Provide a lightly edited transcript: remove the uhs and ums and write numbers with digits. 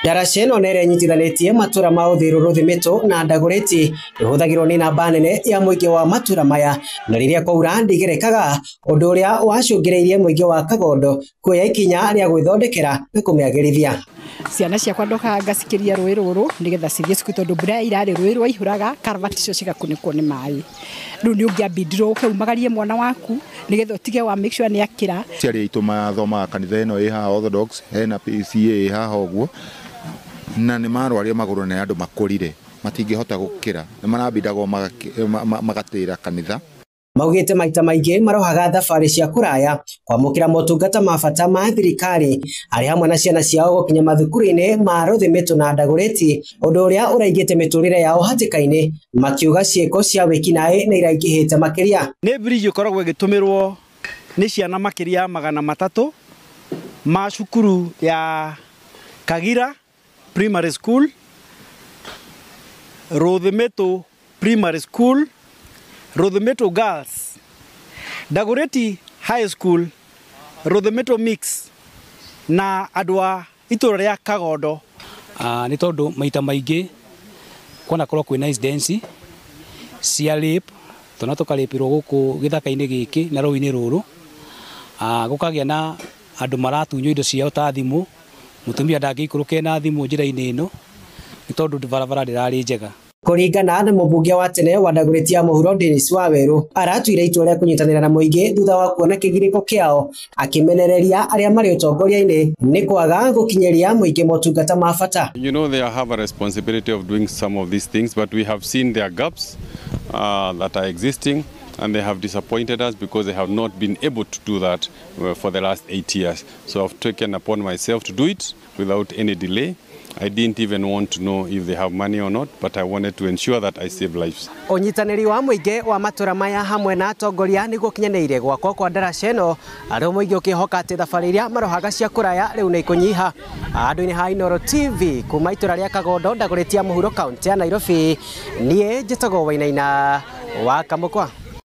Ndaraca ĩno nĩ ĩrĩa ĩnyitithanĩtie matũra ma Uthiru, Rũthimĩtũ na Ndagũrĩti, ĩhũthagĩrwo nĩ namba nene ya mũingĩ wa matũra maya, na rĩrĩa kwaura ndĩgerekaga, ũndũ ũrĩa wacũngĩrĩirie mũingĩ wa Kagondo kuoya ikinya rĩa gwĩthondekera na kũmĩagĩrithia. Ciana ciakwa ndokaga ngacikĩria rũĩ rũrũ nĩgetha cithiĩ cukuru, tondũ mbura irarĩ rũĩ rwaihũraga karabati icio cigakunĩkwo nĩ maĩ. Rĩu nĩ ũngĩambindirwo ũke umagarie mwana waku nĩgetha ũtige wa make sure nĩ akĩra. Aciari aitũ mathomaga kanitha ĩno ĩ haha Orthodox, hena PCA ĩ haha ũguo, na nĩ marwaria magũrũ nĩ andũ makũrire matingĩhota gũkĩra, nĩ marambindagwo magatĩra kanitha. Maugĩte maita maingĩ marohaga thabarĩ cia kũraya kwamũkĩra motungata ma bata ma thirikari arĩ hamwe na ciana ciao gũkinya mathukuru-inĩ ma Rũthimĩtũ na Ndagũrĩti, ũndũ ũrĩa ũraigĩte mĩtũrĩre yao hatĩka-inĩ, makiuga ciĩko cia wĩkinaĩ nĩ iraingĩhĩte makĩria. Nĩ bridge ĩkoragwo ĩgĩtũmĩrwo nĩ ciana makĩria ya 300 ma cukuru ya Kagira Primary School, Rũthimĩtũ Primary School, Rũthimĩtũ Girls, Dagoretti High School, Rũthimĩtũ Mix na andũ a itũra rĩa Kagondo. Nĩ tondũ maita maingĩ kwanakorwo kwĩna incidents cia rape, twana tũkarĩpĩrwo gũkũ gĩthaka-inĩ gĩkĩ na rũĩ-inĩ rũrũ, gũkagĩa na andũ maratunywo indo ciao ta thimũ, mũtumia ndangĩikũrũka na thimũ njĩra-inĩ ĩno nĩ tondũ barabara ndĩrarĩ njega. Kũringana na mũmbunge wa tene wa Dagoretti ya mũhuro Dennis Waweru, aratuire itua rĩa kũnyitanĩra na mũingĩ thutha wa kuona kĩgirĩko kĩao, akĩmenereria arĩa marĩ ũtongoria-inĩ nĩ kwaga gũkinyĩria mũingĩ motungata ma bata. You know, they have a responsibility of doing some of these things, but we have seen their gaps that are existing, and they have disappointed us because they have not been able to do that for the last 8 years. So I've taken upon myself to do it without any delay. I didn't even want to know if they have money or not, but I wanted to ensure that I save lives. Ũnyitanĩri wa mũingĩ wa matũra maya hamwe na atongoria nĩguo ũkinyanĩire gwakwo kwa ndaraca ĩno, arĩ mũingĩ ũkĩhoka atĩ thabarĩ iria marohaga cia kũraya rĩu nĩ ikũnyiha. Andũ-inĩ ha Inooro TV kuma itũra rĩa Kagondo, Dagoretti ya mũhuro, kaunti ya Nairobi, niĩ njĩtagwo Wainaina wa Kamũkwa.